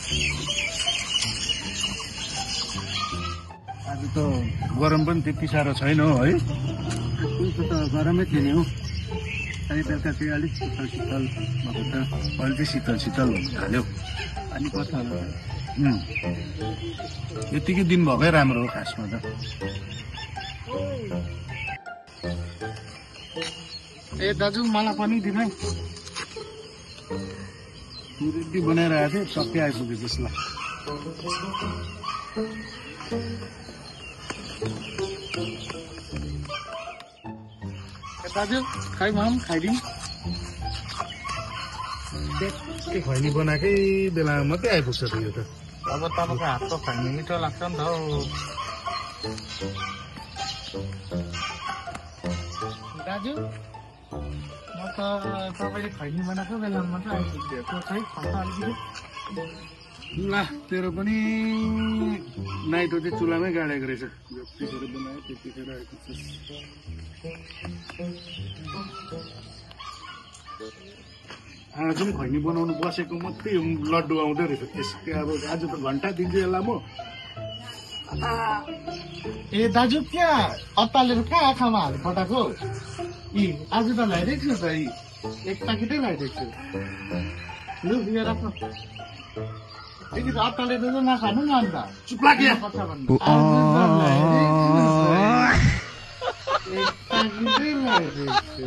आज त गरम पनि त्यति साह्रो छैन है। आजकलको त गरमै थियो नि हौ। अहिले बेलुका चाहिँ अलिक शीतल शीतल भएको छ। अहिले चाहिँ शीतल शीतल हुन थाल्यो। अनि पर्छ होला। यतिकै दिन भएकै राम्रो हो खासमा त। ए दाजु मलाई पनि दिन है। रेडी बनाइरहेको थिएँ सबै आइपुग्यो त्यसलाई। दाजु खाइ म पनि खाइदिउँ। के खैनी बनाएकै बेलामा मात्रै आइपुग्छ त यो त। अब तपाईँको हातको खैनी मिठो लाग्छ नि त हौ। दाजु म त तपाईँले खैनी बनाएको बेलामा मात्रै आइपुग्थ्यो खै खर्च अलिकति। ल तेरो पनि नाइटो चाहिँ चुलामै गाडेको रहेछ। जतिखेर बनायो त्यतिखेर आइपुग्छ। आज पनि खैनी बनाउनु बसेको मात्रै लड्डु आउँदो रहेछ। त्यसकै अब आज त घन्टा दिन्छु यसलाई म। ए दाजु क्या अत्तालेर कहाँ आँखामा हाल पठाएको? आज त ल्याइदिएको छु त एक प्याकेटै ल्याइदिएको छु। लु बिहा राख्नु। यति त अत्तालेर त नखानु न अन्त। चुप लाग्यो। एक प्याकेटै ल्याइदिएको छु।